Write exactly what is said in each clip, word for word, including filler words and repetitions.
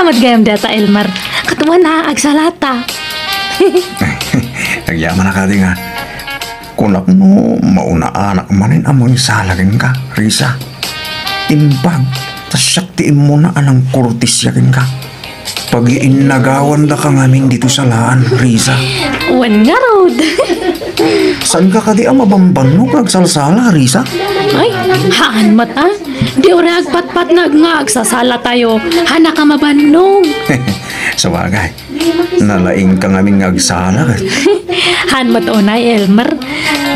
Amat gayam data, Elmer. Katuan a, agsalata. Agyamanak kadi nga. Kunak no maunaanak manen a mangisala kenka, Risa. Imbag, ta siak ti immuna a nangkortesia kenka. Pagiinnagawandaka ngamin ditoy salaan, Risa. Wen ngarud. Saanka kadi a mabambannog nga agsalsala, Risa? Ay, haan met a. Di uray agpatpatnag nga agsasalatayo, haannak a mabannog. Sabagay, nalaingka ngamin nga agsala. Haan met unay, Elmer.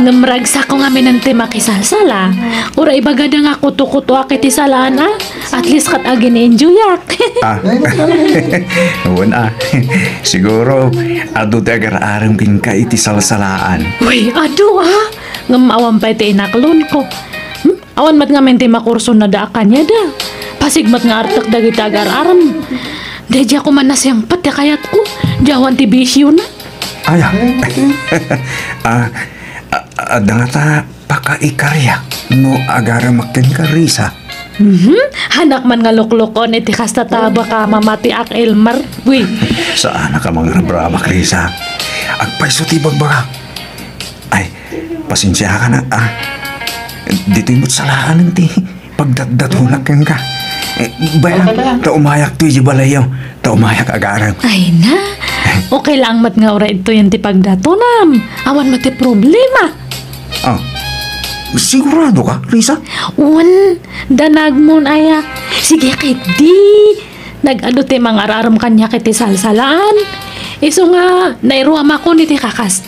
Ngem ragsakko ngamin ti makisalsala. Uray ibagada nga kuto-kutoak iti salaan a. At least ket agin-enjoyak. Ah. Wen a. Siguro, adu ti agar-arem kenka iti salsalaan. Uy, adu a. Ngem awan pay ti inaklonko. Hmm? Awan met ngamin ti makursunada a kaniada. Pasig met nga artek dagiti agar-arem. Daydiay koma nasingpet ti kayatko. Di awan ti bisiona. Aya. Ah, a-, adda ngata pakaikariak no agaremak kenka, Risa. Mhm. Haannak man nga luklukon iti kasta ta baka mamatiak, Elmer. Uy. Saanak a mangrabrabak, Risa. Agpayso ti bagbagak. Ay, pasensiakan a, ah. Ditoy met salaan ti pagdatdatonak kenka. Eh, bayan, ta umayak to iti balayyo. Ta umayak agarem. Ay na. Okay lang met nga uray ditoyen ti pagdatonam. Awan met ti problema. Ah, sigurado ka, Risa? Wen, danagmon aya. Sige, ketdi. Nagadu ti mangar-arem kaniak iti salsalaan. Isu nga, nairuamakon iti kakas.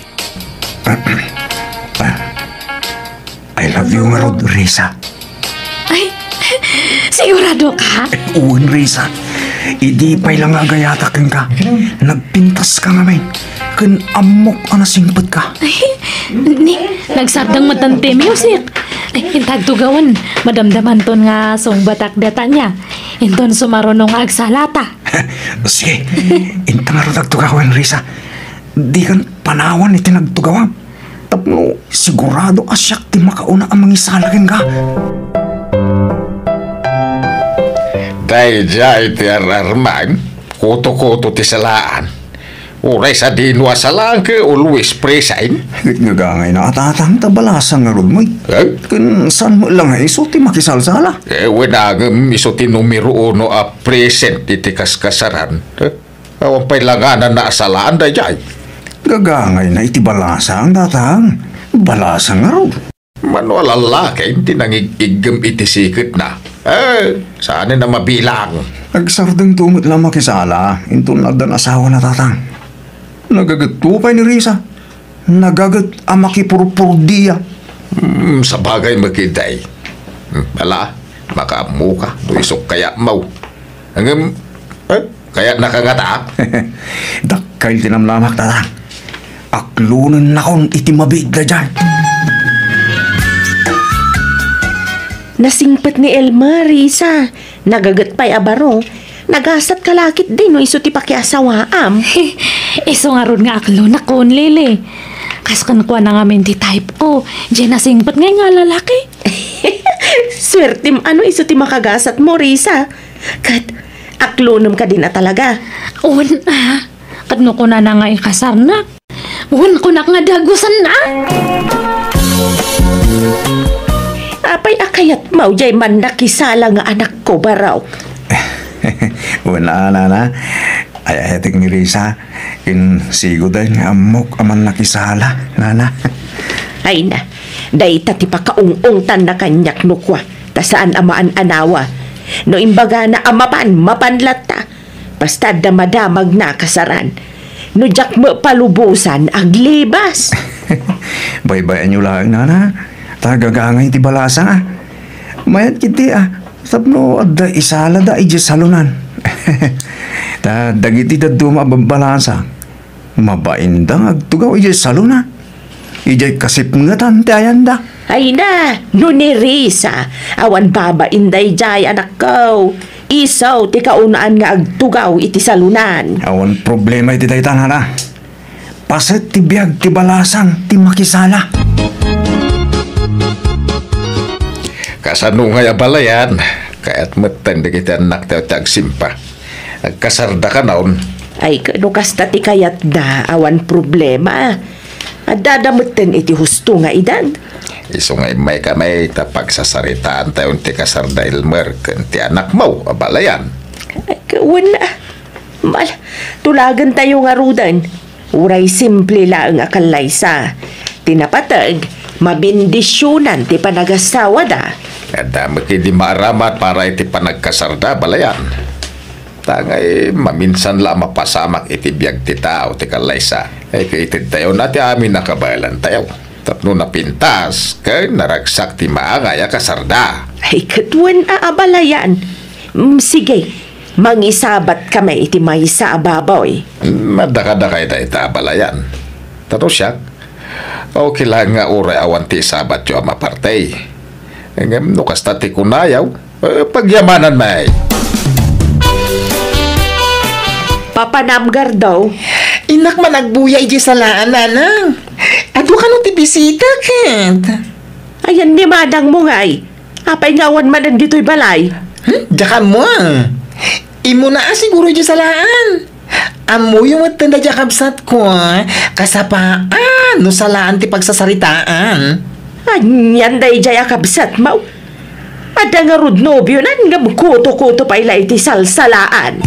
I love you ngarud, Risa. Ay, sigurado ka? Wen, Risa. Idi pay la nga agayatak kenka, nagpintas ka ngamin. Ken ammok a nasingpet ka. Ay, ni, nagsardeng met ti music. Ay, inta agtugawen, madamdamanton nga sungbatak data nia. Inton sumaruno nga agsalata. Sige, inta ngarud agtugawen, Risa. Dikan panawan iti nagtugawam. Tapno sigurado a siak ti makauna a mangisala kenka. Daydiay ti ar-armam, kuto-kuto ti salaan. Uray sadino a salaan ket always present. Ket ngagangayna a tatang ta balasang ngarud met. Eh? Ken saan met la nga isu ti makisalsala? Eh, wen a ngem isu ti numero uno a present iti kaskasaran. Eh? Awan pay la ngananna a salaan daydiay. Gagangayna iti balasang, tatang. Balasang ngarud. Mano a lallaki ti nangig-iggem iti siketna. Eh, saanen a mabilang. Agsardengto met la makisala, inton addan asawana, tatang. Nagagetto pay ni Risa. Nagaget a makipurpurdia. Hmm, sabagay met ketdi. Hmm, ala, makaammoka no isuk kayatmo. Ngem, eh, kayatnaka ngata? Dakkel ti namnamak, tatang. Aklonennakon iti mabiit daydiay. Nasingpet ni Elmer, Risa. Nagaget pay a baro. Nagasatka la ketdi no isu ti pakiasawaam. Isu ngarud nga aklonakon, Lily. Kas kenkuana ngamin ti type ko. Diay nasingpet nga nga lalaki. Suertem a no isu ti makagasatmo, Risa. Ket aklonem kadin a talaga. Wen a. Ket no kunana nga ikasarnak, wen kunak nga dagusen a. Apay a kayatmo diay mannakisala nga anakko, barok? Wen a, nana. Ay-ayatek ni Risa, insigoda nga ammok a mannakisala, nana. Ay na, dayta ti pakaung-ungtanna kaniak no kua, ta saan a maan-anawa. No imbagana a mapan, mapan latta. Basta adda madamagna a kasaran. No diak met palubosan, aglibas. Baybay-anyo laeng, nana. Ta gagangay ti balasang, a. Mayat ketdi, a. Tapno adda isalada idiay salonan. Ta dagiti dadduma a babbalasang, mabainda nga agtugaw idiay salonan. Idiay kasipngetan ti ayanda. Ay na, no ni Risa, awan babain daydiay, anakko. Isu ti kaunaan nga agtugaw iti salonan. Awan problema iti dayta, nana. Paset ti biag ti balasang ti makisala. Kasano ngay a balayan? Kayat metten dagiti annaktayo ti agsimpa. Agkasarda kanon. Ay, no kasta ti kayatda, awan problema. Addada metten iti husto nga edad. Isu nga immayka met ta pagsasaritaantayon ti kasarda Elmer ken ti anakmo a balayan. Ay, wen a. Mal, tulagentayo ngaruden. Uray simple laeng a kallaysa. Ti napateg, mabendisionan ti panagasawada. Adda met idi maaramat para iti panagkasarda, balayan. Ta ngay, maminsan la a mapasamak iti biag ti tao ti kallaysa. Ay, kaitedtayo na ti amin a kabaelantayo. Tapno napintas, ken naragsak ti maangay a kasarda. Ay, ket wen a, a balayan. Mm, sige, mangisabat kami iti maysa a baboy. Mm, adda kadakayta ita a balayan. Tano siak, okay lang nga uray awan ti isabatyo a mapartey. Ngem no kasta ti kunayo, eh, pagyamanan met. Papanam, Gardo. Innak man agbuya idiay salaan, nanang. Adu kano ti bisita, ket? Ayan ni manangmo ngay. Apay nga awan manen ditoy balay? Hmm? Diak ammo. Immuna a siguro idiay salaan. Ammoyo met ti daydiay a kabsatko, kasapaan no salaan ti pagsasaritaan. Anian daydiay a kabsatmo? Adda ngarud nobionan ngem kuto-kuto pay la iti salsalaan.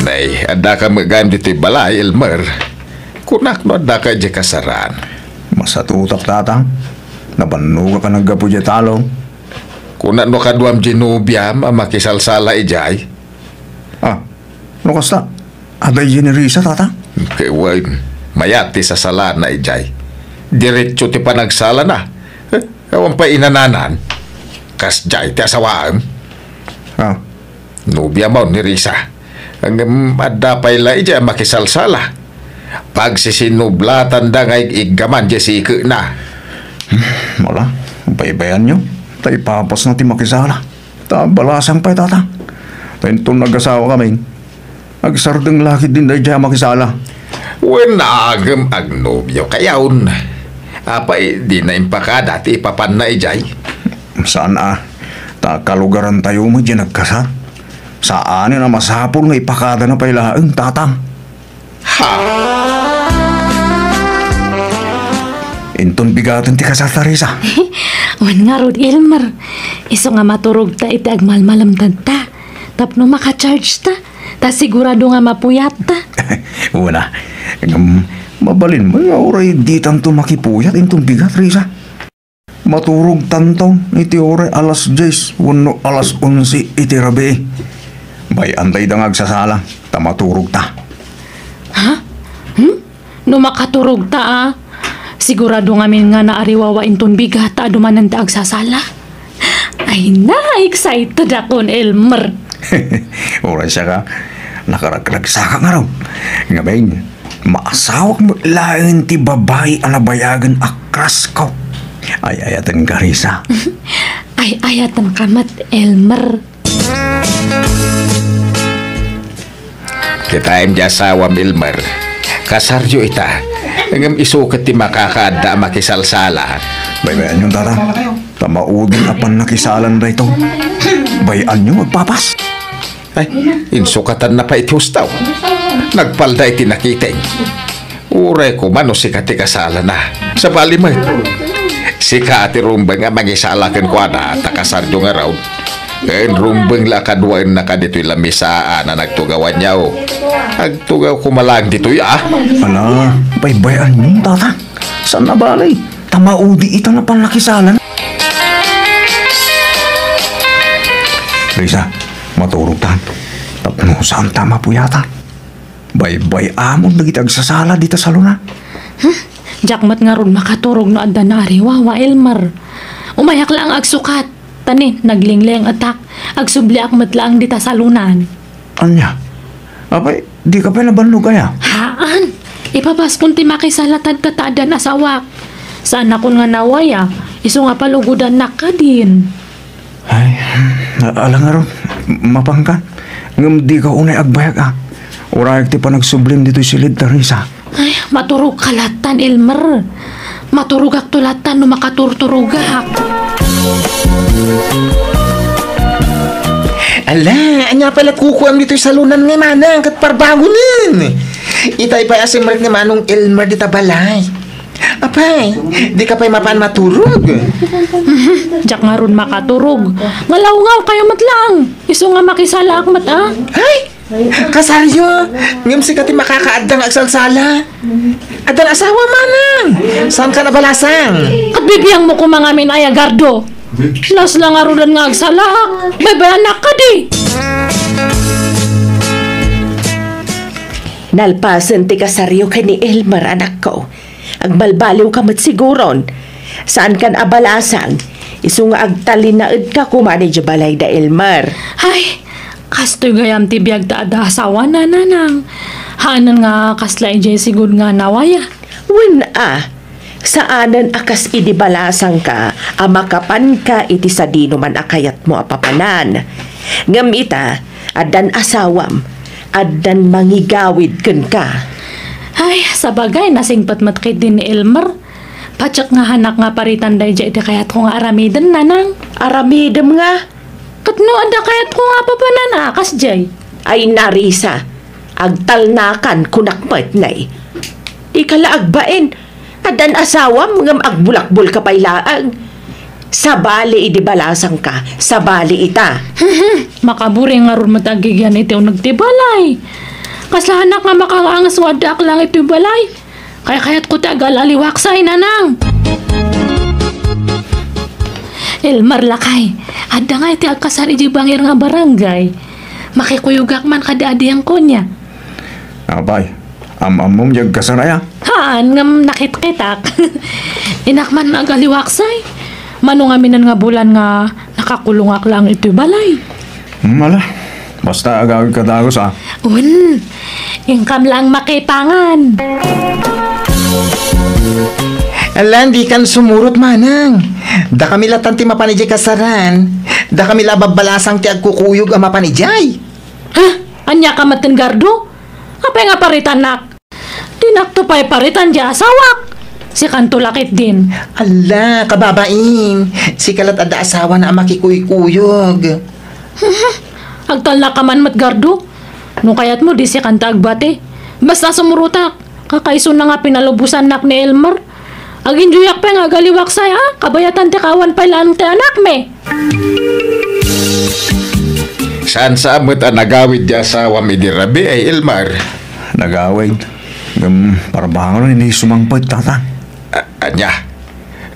Nay, addaka met gayam ditoy balay, Elmer. Kunak no addaka idiay kasaran. Masatutak, tatang. Nabannogak a naggapu idiay talon. Kuna no kaduam diay nobiam a makisalsala idiay? Ah, no kasta, adda idiay ni Risa, tatang? Ket wen, mayat ti sasalana idiay. Diretso ti panagsalana. Eh, awan pay inananan. Kasdiay ti asawaem. Ah. Nobiam ni Risa. Ngem adda pay la idiay a makisalsala. Pagsisinublatanda nga ig-iggaman diay sikena. Hmm, wala. Baybayanyo. Ta ipapasna ti makisala. Ta balasang pay, tatang. Ta inton nagasawa kami, agsardeng la ketdin daydiay a makisala. Wen a ngem agnobiokayon. Apay, dina impakada ti ipapanna idiay? Saan a. Ta kalugarantayo met diay nagkasar. Saanen a masapul nga ipakadana pay laeng, tatang. Ha? Inton bigaten ti kasarta, Risa. Wen ngarud, Elmer. Isu nga maturogta iti agmalmalemtedta. Tapno makachargeta. Ta sigurado nga mapuyatta. Wen a. Ngem, mabalin met nga uray ditanto makipuyat inton bigat, Risa. Maturogtanto iti uray alas dies wenno alas onse iti rabii. Bay-an dayta nga agsasala, ta maturogta. Ha? Hmm? No makaturogta a, sigurado ngamin nga naariwawa inton bigat ta adu manen ti agsasala. Ay, na-excited akon, Elmer. Uray siak a, nakaragragsakak ngarud. Ngamin, maasawak met laeng ti babai a nabayagen a crush ko. Ay-ayatenka, Risa. Ay-ayatenka met, Elmer. Kitaem ti asawam, Elmer. Kasaryo ita. Ngem isu ket ti makakaadda a makisalsala. Baybayanyon, tatang. Ta maudin a pannakisalan daytoy. Bay-anyo agpapas. Ay, insukatanna pay iti husto. Nagpalda iti nakiteng. Uray koma no sika ti kasalana. Sabali met. Sika ti rumbeng a mangisala kenkuana ta kasaryo ngarud. Ken rumbeng la a kaduaennaka ditoy lamisaan a nagtugawanyo. Agtugaw koma laeng ditoy a. Ala, baybay-anyon, tatang. Saan a bale? Ta maudi ita a pannakisalan. Risa, maturogtan. Tapno saanta a mapuyatan. Baybay-amon dagiti agsasala dita salonan. Hmm? Diak met ngarud makaturog no adda naariwawa, Elmer. Umayak laeng agsukat. Ta ni, naglinglengetak. Agsubliak met laeng dita salonan. Ania? Apay, dika pay nabannog aya? Haan. Ipapaskon ti makisala tadta ta addan asawak. Saanakon nga nawaya. Isu nga palugodannak kadin. Ay, ala ngarud, mapanka. Ngem dika unay agbayag a. Urayek ti panagsublim ditoy siled, Teresa. Ay, maturogka lattan, Elmer. Maturogakto lattan no makaturturogak. Ala, ania pay lat kukuam ditoy salonan ngay manang ket parbangonen? Itay pay a simrek ni Manong Elmer dita balay. Apay, dika pay mapan maturog? Diak ngarud makaturog. Ngalawngaw kayo met lang. Isu nga makisalaak met, a? Ay! Kasaryo, ngem sika ti makakaadda nga agsalsala. Addan asawa manang. Saan ka nabalasang? Ket bibiangmo koma ngamin aya, Gardo. Las la ngarudan nga agsalaak. Baybayanak kadi. Nalpasen ti kasaryo ken ni Elmer, anakko. Agbalbaliwka met siguron. Saankan a balasang. Isu nga agtalinaedka koma idiay balay da Elmer. Ay, kastoy gayam ti biag ta adda asawana, nanang. Haanen nga kasla idiay sigud nga nawaya. Wen a, saanen a kas idi balasangka a makapanka iti sadinoman a kayatmo a papanan. Ngem ita, addan asawam, addan mangigawid kenka. Ay, sabagay, nasingpet met ketdi ni Elmer. Patiek nga hanak nga paritan daydiay iti kayatko nga aramiden, nanang. Aramidem nga? Ket no adda kayatko nga papanan a kasdiay? Ay, Narisa, agtalnakan kunak met, nay. Dika la agbain. Addan asawam ngem agbulakbolka pay laeng. Sabali idi balasangka, sabali ita. Makaburing ngarud met agigian iti uneg ti balay. Kasla hanak nga makaangas no addaak lang iti balay. Kaykayatko ti agal-aliwaksay, nanang. Elmer, lakay, adda ngay ti agkasar idiay bangir nga barangay. Makikuyogak man kadi adian kunia. Apay, am-ammom diay agkasar aya? Haan, ngem nakitkitak. Dinak man agaliwaksay. Mano ngaminen nga bulan nga nakakulongak lang iti balay. Hmm, ala. Basta agawidka dagus, a. Wen, inkam lang makipangan. Alan, dikan sumurot manang. Dakami latan ti mapan idiay kasaran. Dakami la babbalasang ti agkukuyog a mapan idiay. Ha? Ania ka met, Gardo? Apay nga paritannak? Dinakto pay paritan diay asawak. Sikanto la ketdin. Ala, kababain. Sika lat adda asawana a makikuykuyog. Agtalnaka man met, Gardo. No kayatmo, di sikanto agbati. Basta sumurotak. Kakaisuna nga pinalubosannak ni Elmer. Aginjoyak pay nga agaliwaksay, a? Kabayatan ti kaawan pay laeng ti anakmi. Saan sa met a nagawid ti asawam idi rabii, Elmer? Nagawid. Ngem parbangon idi sumangpet, Tatang. A-, ania?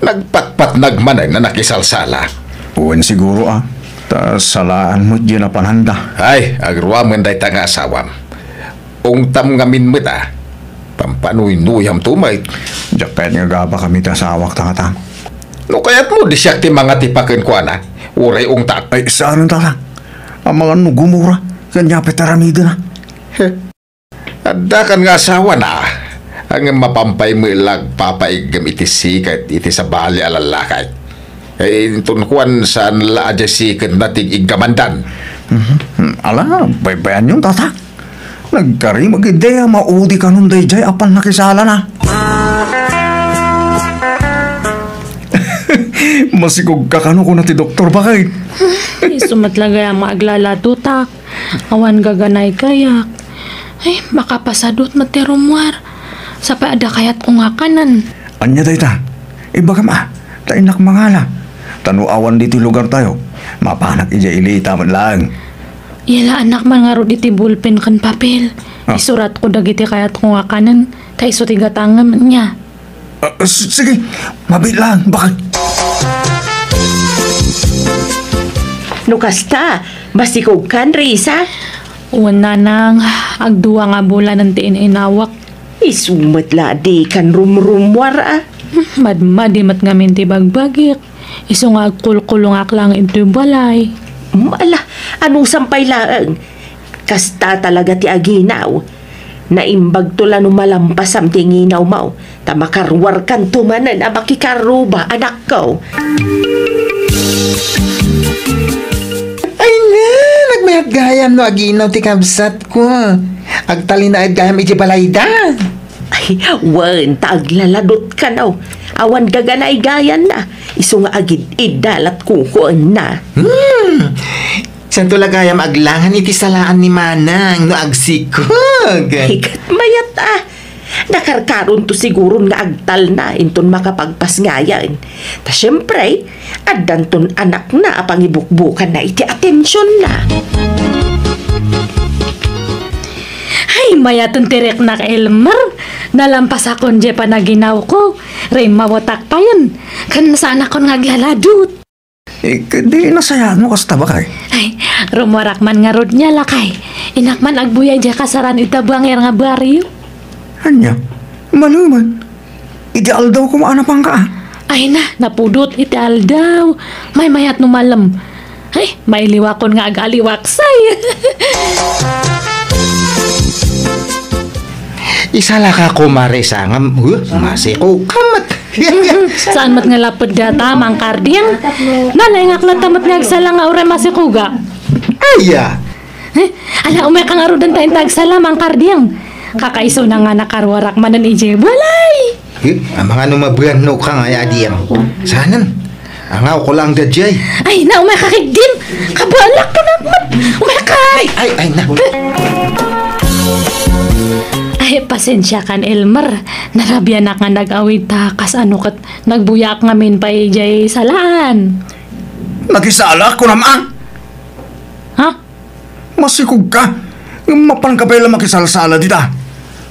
Nagpatpatnag manen a nakisalsala? Wen siguro, a. Ta salaan met diay napananda. Ay, agruamen dayta nga asawam. Ungtam ngamin met, a. Pampanuynuyamto met. Diak kayat nga agabakami ti asawak, Tatang. No kayatmo, di siak ti mangatipa kenkuana. Uray ungtak. Ay, saan, Tatang. Amangan no gumura, ken apay ti aramidena. Heh. Addakan nga asawana, ngem mapan pay met la agpapaiggem iti siket iti sabali a lallaki. Eh, inton kuan, saan la a diay siketna ti iggamandan. Mhm. Ala, baybayanyon, Tatang. Nagkarimmek idi a maudi kanon daydiay a pannakisalana. Masikogka kano, kuna ti doktor, baket. Isu met la gayam nga aglaladotak. Awan gaganay kayak. Ay, makapasadut met ti rummuar. Sapay adda kayatko nga kanen. Ania dayta? Ibagam a, ta innak mangala. Ta no awan ditoy lugartayo, mapanak idiay Ilita met laeng. Ilaannak man ngarud iti bulpen ken papel. Ah. Isuratko dagiti kayatko nga kanen, ta isu ti gatangem, ania? Ah, s-, sige, mabiit lang, baket. No kasta, masikogkan, Risa? Wen, nanang, agdua nga bulanen ti in-inawak. Isu met la a dikan rumrummuar, a. Hmm, madmadi met ngamin ti bagbagik. Isu nga agkulkulongak lang iti balay. Hmm, ala, anusam pay laeng. Kasta talaga ti aginaw. Naimbagto la no malampasam ti nginawmo, ta makaruarkanto manen a makikarruba, anakko. Ay na, nagmayat gayam no aginaw ti kabsatko. Agtalinaed gayam iti balayda. Ay, wen, ta aglaladot kano. Awan gaganaygayanna. Isu nga agid-idda lat kukuenna. Hmm. Saanto la gayam aglangan iti salaan ni Manang no agsikog? Ay, ket mayat a. Nakarkaronto siguron nga agtalna inton makapagpasngayan. Ta siempre, addanton anakna a pangibukbukanna iti atensionna. Ay, mayaten ti riknak, Elmer. Nalampasakon diay panaginawko. Rimmawetak payen. Ken saanakon nga aglaladut. Eh, di nasayaat no kasta, bakay? Ay, rummuarak man ngarud nia, lakay. Innak man agbuya idiay kasaran ita buangier nga barrio. Ania? Mano man? Iti aldaw koma a napanka, a? Ay na, napudot iti aldaw. Maymayat no malem. Ay, mailiwakon nga agaliwaksay. Isalaka, kumare, sangam. Huh, masikoga met. Saan met nga lapud data, Mang Karding? Nalaingak latta met nga agsala nga uray masikoga. Aya! Eh, ala, umayka ngaruden ta inta agsala, Mang Karding. Kakaisuna nga nakaruarak manen idiay balay. Eh, amangan no mabuannoka nga ayadiyam. Saanen? Angawko laeng daydiay. Ay na, umayka ketdin. Kabalak ko na met. Umayka. Ay, ay, ay na. Ay, pasensiakan, Elmer. Narabianak nga nag-awid ta kasano ket nagbuyaak ngamin pay idiay salaan. Nakisalak, kunam a? Ha? Masikogka. Ngem mapanka pay la makisalsala dita.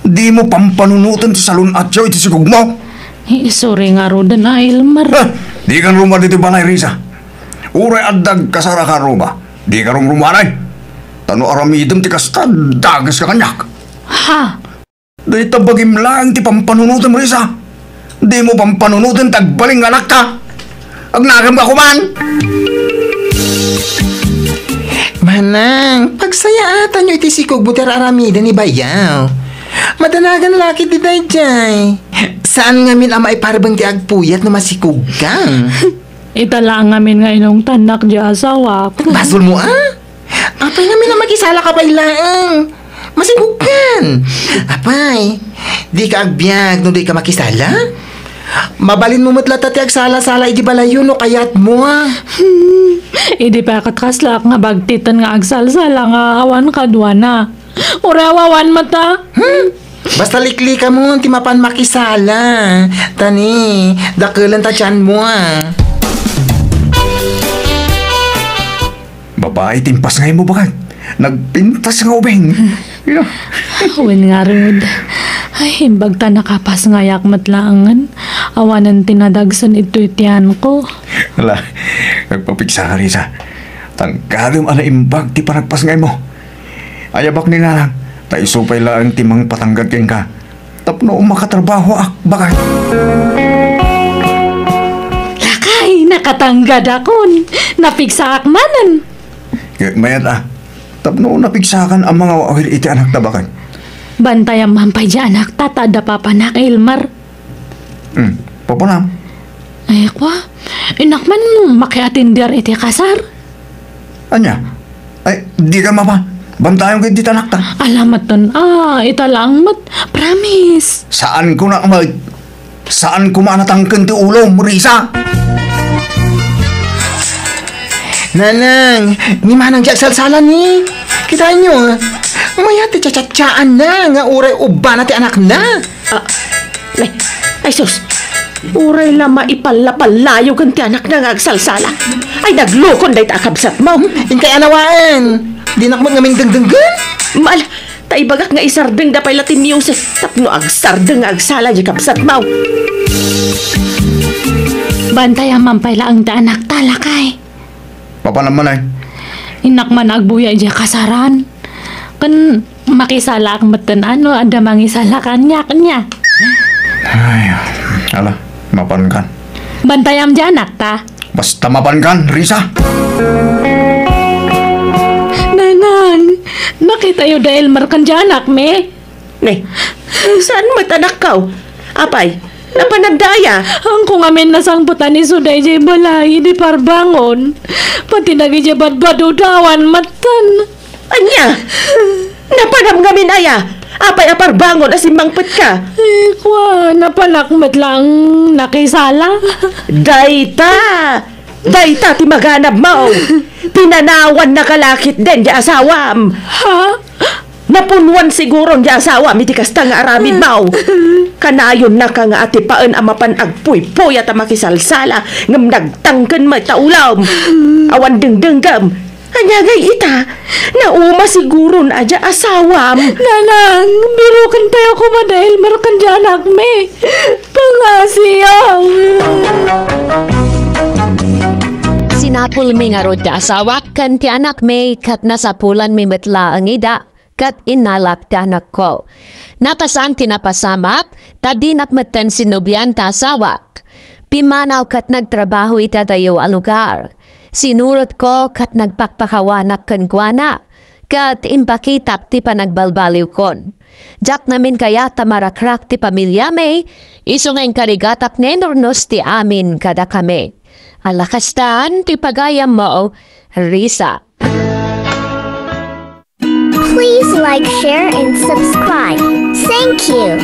Dimo pampanunoten ti salun-atyo iti sikogmo. Eh, sorry ngaruden a, Elmer. Eh, dikan rummuar ditoy balay, Risa. Uray adda agkasaraka a ruma, dika rumrumuar. Ta no aramidem ti kasta, dageska kaniak. Ha? Dayta bagim laeng ti pampanunotem, Risa. Dimo pampanunoten ti agbalin nga anakta. Agnakem ka koman. Manang, pagsayaatanyo iti sikogmo ti ar-aramiden ni bayaw. Madanagan la ketdi daydiay. Saan ngamin a maiparbeng ti agpuyat no masikogka. Ita laeng ngamin nga inungtannak diay asawak. Basolmo a? Apay ngamin a makisalaka pay laeng? Masikogkan. Apay, dika agbiag no dika makisala? Mabalinmo met latta ti agsala-sala idi balayyo no kayatmo a. Hmm, idi pay ket kaslaak nga bagtiten nga agsalsala nga awan kaduana. Uray awawan met a. Hmm? Basta liklikamon ti mapan makisala. Ta ni, dakelen ta tianmo a. Babai ti impasngaymo, baket. Nagpintas nga ubing. Wen ngarud. Ay, imbag ta nakapasngayak met laengen. Awanen ti nadagsen itoy tianko. Ala, agpapigsaka, Risa. Tanggadem a naimbag ti panagpasngaymo. Ayabak ni Nanang, ta isu pay laeng ti mangpatanggad kenka. Tapno makatrabahoak, baket. Lakay, nakatanggadakon. Napigsaak manen. Ket mayat a, tapno napigsakan a mangawawir iti anakta, baket. Bantayam man pay diay anakta ta adda papanak, Elmer. Hmm, papanam? Ay, kwa. Innak man makiatender iti kasar. Ania? Ay, dika mapa. Bantayam ket dita anakta. Ala met ton a, ita laeng met. Promise. Saan ko na, Amay. Saan ko manatangken ti ulom, Risa. Nanang, ni Manang diay agsalsala ni. Kitaenyo, a. Mayat ti chatchatchaanna nga uray ubbana ti anakna. Ah, ay, ay, sus. Uray la maipalla-pallayo ken ti anakna nga agsalsala. Ay, naglukon dayta a kabsatmo. Inkay anawaen. Dinak met ngamin dengdenggen. Mal, ta ibagak nga isardengda pay la ti music tapno agsardeng nga agsala diay kabsatmo. Bantayam man pay laeng ti anakta, lakay. Papanam man ay? Innak man agbuya idiay kasaran. Ken makisalaak metten a no adda mangisala kaniak, nia. Ay, ala, mapankan. Bantayam diay anakta. Basta mapankan, Risa. Nanang, nakitayo da Elmer ken diay anakmi? Ne, saan met anakko? Apay, napananda aya? Haanko ngamin nasangpetan isu daydiay balay idi parbangon. Pati dagidiay badbadoda awan metten. Ania? Napanam ngamin aya? Apay a parbangon a simmangpetka? Eh, kua, napanak met laeng nakisala. Dayta! Dayta ti maganabmo. Pinanawannaka la ketdin ti asawam. Ha? Napunwan siguron ti asawam iti kasta nga aramidmo. Kanayonnaka nga atipaen a mapan agpuypuyat a makisalsala ngem nagtangken met ta ulom. Awan dengdenggem. Ania ngay ita? Nauma siguron a dia asawam. Nanang, biroken pay a kumadel marken dia anakmi. Pangasiam. Sinapulmi ngarud ti asawak ken ti anakmi ket nasapulanmi met laeng ida ket innalak ti anakko. Napasan ti napasamak, ta dinak metten sinnobian ti asawak. Pimmanaw ket nagtrabaho iti adayo a lugar. Sinurotko ket nagpakpakawanak kenkuana, ket impakitak ti panagbalbaliwkon. Diak ngamin kayat a marakrak ti pamiliami, isu nga inkarigatak nga inurnos ti amin kadakami. Ala kastan ti pagayammo, Risa. Please like, share, and subscribe. Thank you.